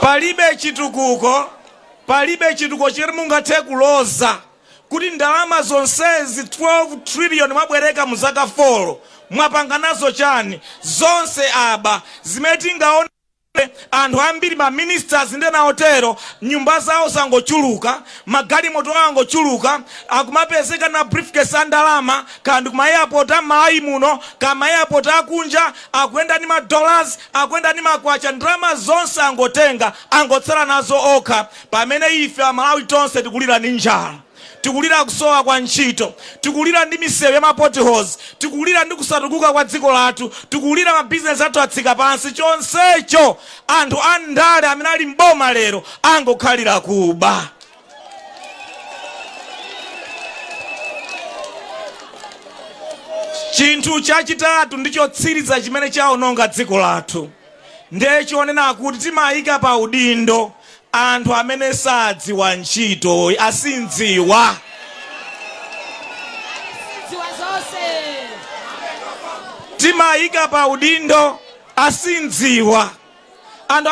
Palibe chitukuko, palibe chitukuko chimene mungathe kuloza kuti ndalama zonsezi 12 trillion mwabwereka mu zaka 4 mwapanga nazo chani? Zonse aba. Zimene tingaone, anthu ambiri, ma ministers ndi ena otero, nyumba zawo zangochuluka, magalimoto awo angochuluka, akumapezeka na briefcase a ndalama, kandi kuma airport a Malawi muno, kama airport akunja, akuyenda ndi ma dollars, akuyenda ndi makwacha. Ndalama zonse angotenga, angotsala nazo okha, pamene ife Amalawi tonse tikulira ndi njala, tikulira kusowa kwa ntchito, tikulira ndi misewu ya ma potholes, tikulira ndi kusatukuka kwa dziko lathu, tikulira mabizinesi athu atsika pansi. Chonsecho anthu andale amene ali mboma lero angokhalira kuba. Chinthu chachitatu ndi chotsiriza chimene chaononga dziko lathu ndiye chonena kuti timayika pa udindo anthu amene sadziwa ntchito, asindziwa. Dziwa zonse. Timayika pa udindo asindziwa, anthu